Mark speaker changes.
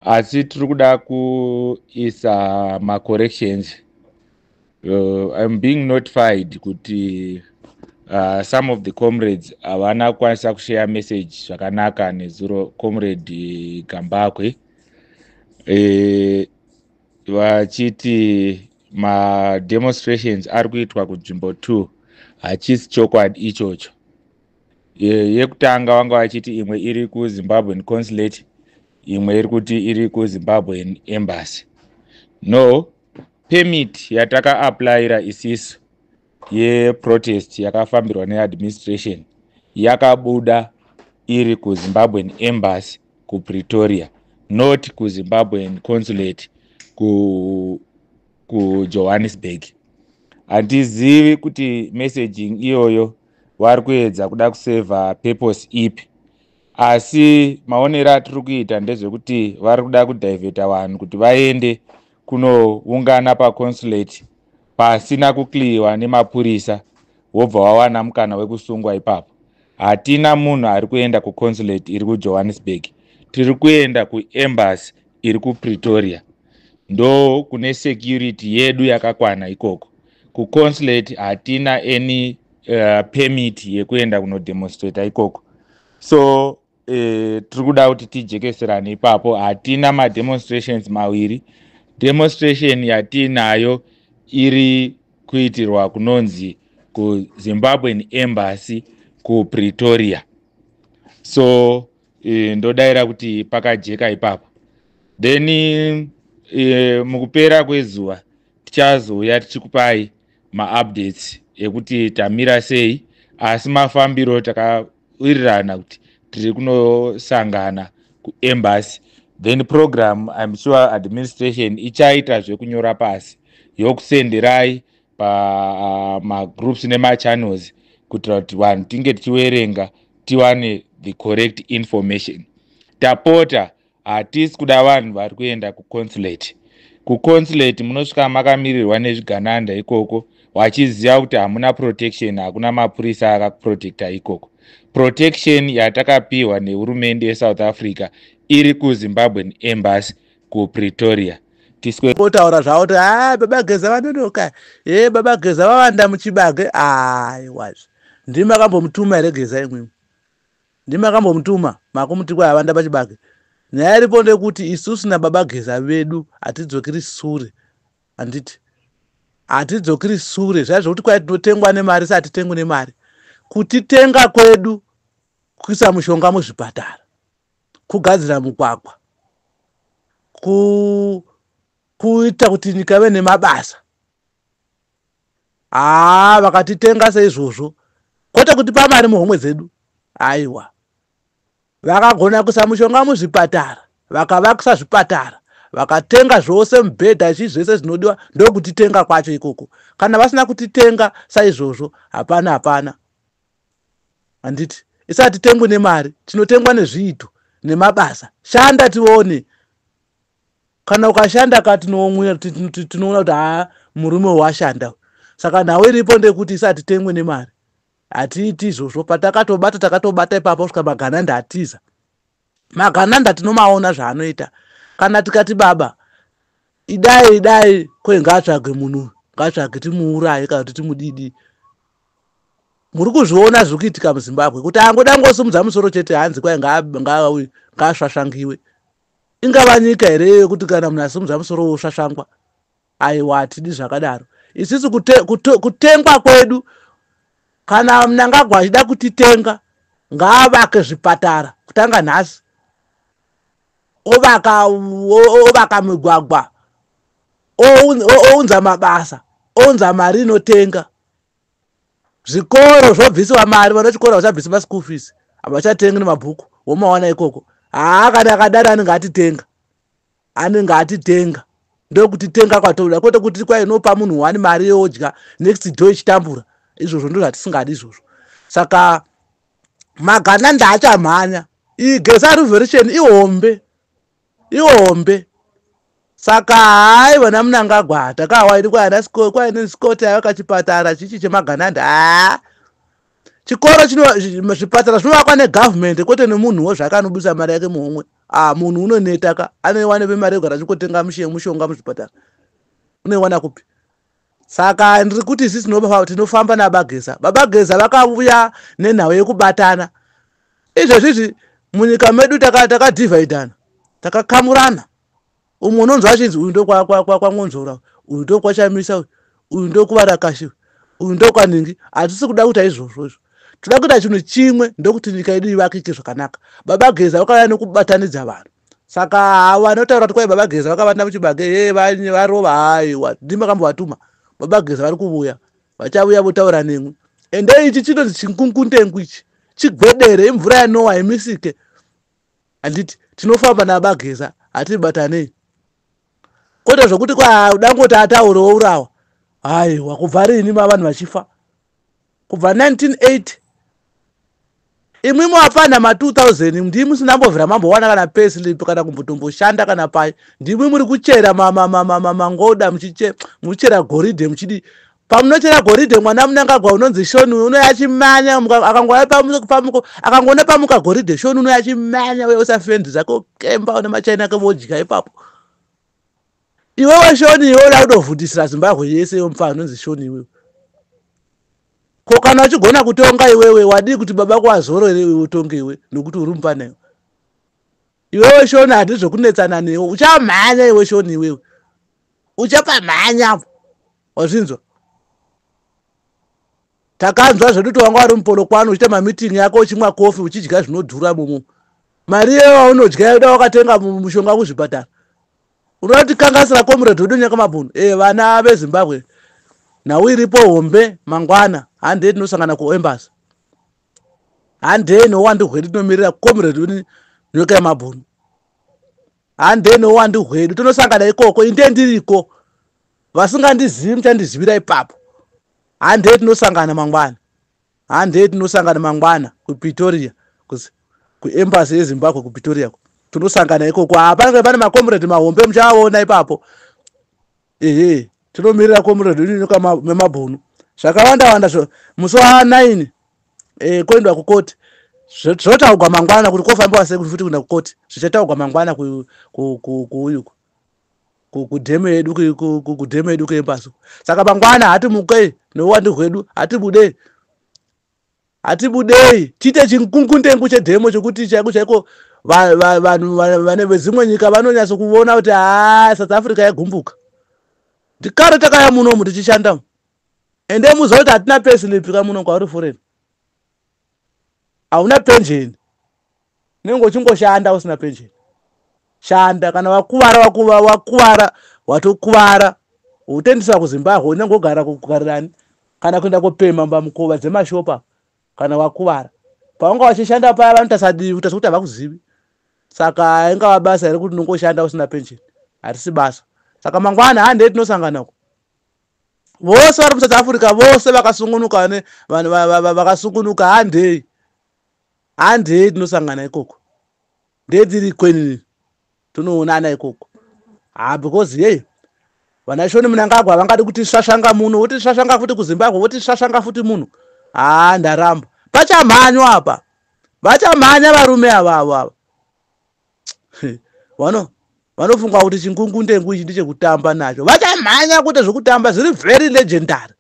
Speaker 1: Asi tiri kuda kuisa macorrections. I'm being notified kuti some of the comrades havana kukwanisa kushare message zvakanaka nezuro. Comrade Gambakwe vachiti mademonstrations ari kuitwa kunzvimbo 2. Hachisi chokwadi ichocho. Yekutanga vanga vachiti imwe iri kuZimbabwean Consulate, imwe iri kuti iri kuZimbabwean Embassy. No permit yatakaapplyira isisu yeprotest yakafambirwa neadministration yakabuda iri kuZimbabwean Embassy kuPretoria, not kuZimbabwean Consulate kuJohannesburg. Handizivi kuti messaging iyoyo vari kuedza kuda kusevha purpose ipi, asi maonero atiri kuita ndezvekuti vari kuda kudhivheta vanhu kuti vaende kunoungana paconsulate pasina kuclearwa nemapurisa, wobva wawana mukana wekusungwa ipapo. Hatina munhu ari kuenda kuconsulate iri kuJohannesburg. Tiri kuenda kuembassy iri kuPretoria, ndo kune security yedu yakakwana ikoko. Kuconsulate hatina any permit yekuenda kunodemonstrata ikoko. So tiri kuda kuti tijekeserane ipapo. Hatina mademonstrations mawiri. Demonstration yatiinayo iri kuitirwa kunonzi kuZimbabwean Embassy kuPretoria. So ndodayira kuti pakajeka ipapo. Then mukupera kwezuva tichazouya tichikupai maupdates ekuti tamira sei, asi mafambiro takawirirana kuti tiri kunosangana kuembassy. Then program, I'm sure administration ichaita zvekunyora pasi yokusenderai pamagroups nemachannels kuitira kuti vanhu tinge tichiverenga, tiwane the correct information. Tapota, hatisi kuda vanhu vari kuenda kuconsulate. Kuconsulate munosvika makamirirwa nezvigananda ikoko, vachiziva kuti hamuna protection, hakuna mapurisa akakuprotecta ikoko. Protection yatakapiwa nehurumende yeSouth Africa iri kuZimbabwean Embassy kuPretoria.
Speaker 2: Tiswe. Taura zvavo kuti ha, baba Geza vanonoka e, baba Geza vavanda muchibage. Aiwazve, ndimi makambomutuma here Geza? Imwimwi ndimi makambomutuma, makumuti kwai avanda pachibage. Nyaya iripo ndekuti isusu nababa Geza vedu hatidzokeri sure, handiti? Hatidzokeri sure. Zvai zvokuti kwai tinotengwa nemari, si hatitengwi nemari. Kutitenga kwedu kuisa mushonga muzvipatara, kugadzira mukwakwa, kuita kuti nyika ive nemabasa. Haa, vakatitenga seizvozvo, kwete kutipa mari muhomwe dzedu. Aiwa, vakagona kuisa mushonga muzvipatara, vakavakisa zvipatara, vakatenga zvose, mubhedha, chii, zvese zvinodiwa, ndokutitenga kwacho ikoko. Kana vasina kutitenga saizvozvo, hapana, hapana, handiti? Isati tengwi nemari, tinotengwa nezviito nemabasa. Shanda tione. Kana ukashanda ka, tinoona kuti haa, murume washanda. Saka nhau iripo ndekuti isati tengwe nemari, hatiiti izvozvo. Patakatobata, takatobata ipapo kusvika magananda atiza. Magananda tinomaona zvaanoita. Kana tikati baba idai idai kwe, ngaatsvage munhu, ngaatsvage timuuraye kana kuti timudidi. Muri kuzviona zviri kuitika muZimbabwe, kuti angoda ngosumudza musoro chete, hanzi kwai ngaasvasvangiwe. Ingava nyika here yekuti kana munhu asimudza musoro wosvasvangwa? Aiwa, hatidi zvakadaro isusu. Kutengwa kwedu, kana Mnangagwa achida kutitenga, ngaavake zvipatara kutanga nhasi, ovaka migwagwa, ounza mabasa, ounza mari inotenga. Zvikoro zvobvisiwa mari, vana chikoro havachabvisi maschool fees, havachatengi nemabhuku, womawana ikoko. Haa, kana akadaro anenge atitenga, anenge atitenga. Ndokutitenga kwatoda, kwete kuti kwai inopa munhu wani mari yodya, next door ichitambura. Izvozvo ndo zvatisingadi izvozvo. Saka magananda achamhanya. Iyi Geza Revolution ihombe, ihombe. Saka hai, vana Mnangagwa takawaidi kwaine Scott ayaka chipatara chichi chemagananda. Haa, chikoro chino, zvipatara zvinovakwa negavhumendi, kwete nemunhuwo zvakanobudisa mari yake muhomwe. Ah, munhu unoneta ka, anoiwana mari yekugara achingotenga mushonga muzvipatara, unoiwana kupi? Saka ndiri kuti isi tinofamba naBaGeza. BabaGeza vakauya nenhau yekubatana. Izvezvizvi munyika medu takadhivhaidhana, takakamurana. Umwe unonzwa achinzi uyu ndokwaMwonzora, uyu ndokwaChamisa, uyu ndokuvarakashi, uyu ndokwaningi. Hatisi kuda kuita izvozvo izvo. Toda kuita chinhu chimwe, ndokuti nyika yedu ivakike zvakanaka. Baba Geza vakauya nekubatanidza vanhu. Saka vanotaura kuti kwai Baba Geza vakavanda muchibage, ye varova, haiwa, ndimi makambovatuma. Baba Geza vari kuvuya, vachauya votaura nemwi. Ende ichi chinonzi chingungundengu, ichi chigwedere, imvura yanowa imisike. Handiti tinofamba naBaGeza, hatibatanei, kwete zvokuti dangoti ataure wourawa. Haiwa, kubva rini ma vanhu vachifa? Kubva 1980 imwimwe apana ma2000 ndimi musina mbovhera mambowana kana payslip kana kumbotomboshanda kana pai. Ndimwi muri kuchera mangoda, muchichera goridhe, muchidi pamunochera goridhe. Mwana Munangagwa unonzi Shoni unoya achimanya, akangoona pamuka goridhe, Shoni unoya achimanya uye usafendi zvake, okemba nemachaina ake, vodya ipapo. Iwewe Shoni, iwe uda kutovhundisira Zimbabwe yese yomufana unonzi Shoni iwewe. Ko kana uchigona kutonga iwewe, wadii kuti baba kwazorore, iwe utonge iwe, nokuti uri mufana iwe? Iwewe Shoni, handi zvokunetsana newe. Uchamhanya iwe Shoni, iwewe uchapamhanya, wazvinzwa? Takanzwa zvedu kuti wanga uri muPolokwane uchiita mamitingi yako, uchimwa kofi, uchidya zvinodhura mumo. Mari iyeyo waunodya uda wakatenga mushonga kuzvipatara. Unoda kutikanganisira comrade wedu Nyoka Mabhunu. E, vana veZimbabwe, nhau iripo hombe mangwana. Handei tinosangana kuembassy, handei nouwandu hwedu tinomirira comrade wedu Nyoka Yemabhunu. Handei nouwandu hwedu tonosangana ikoko. Inde ndiriko, vasingandizivi muchandizivira ipapo. Handei tinosangana mangwana, handei tinosangana mangwana kuPretoria, kuembassy yeZimbabwe kuPretoria. Tinosangana ikoko. Hapana, pane macomrade mahombe, muchavaona ipapo. Ehe, tinomirira comrade Nyoka Memabhunu. Zvakawanda wanda. Musi wa9 kuendwa kukoti, zvotaurwa mangwana kuti kofambiwa sei futi kuenda kukoti. Zvichataurwa mangwana kuuyuku, kudhemo yedu, kudhemo yedu kuembassy. Saka mangwana hatimukei neuwandu hwedu, hatibudei, hatibudei, tiite chingungundengu chedhemo chokuti chaiko chaiko vanhu vane vedzimwe nyika vanonyatso kuona kuti haa, South Africa yagumbuka. Ndikare takaya munomu tichishanda. Ende muziva kuti hatina payslip ka muno. Kwauri foreign hauna penjeni, unenge uchingoshanda usina penjeni. Shanda, kana wakuvara, wakuvara, watokuvara, utendisa kuZimbabwe. Unenge wogara kugarirani kana kuenda kopema pamukova dzemashopa. Kana wakuvara, paunga wachishanda paya, vanotasadivi kuita sekuti havakuzivi. Saka ingava basa here kuti unongoshanda usina penjeni? Harisi basa. Saka mangwana handei tinosangana vose vari muSouth Africa, vose vakasungunuka, vanhu vakasungunuka, handei, handei tinosangana ikoko. Ndetiri kwenini, tonoonana ikoko. Ha, because yei, vana Shoni Munangagwa vangadi kuti svasvanga muno, voti svasvanga futi kuZimbabwe, voti svasvanga futi muno. Ha, ndaramba. Pachamhanywa apa, vachamhanya varume ava avo ava. Vanofunga kuti chingungundengu ichi ndechekutamba nacho. Vachamhanya kuita zvekutamba zviri very legendary.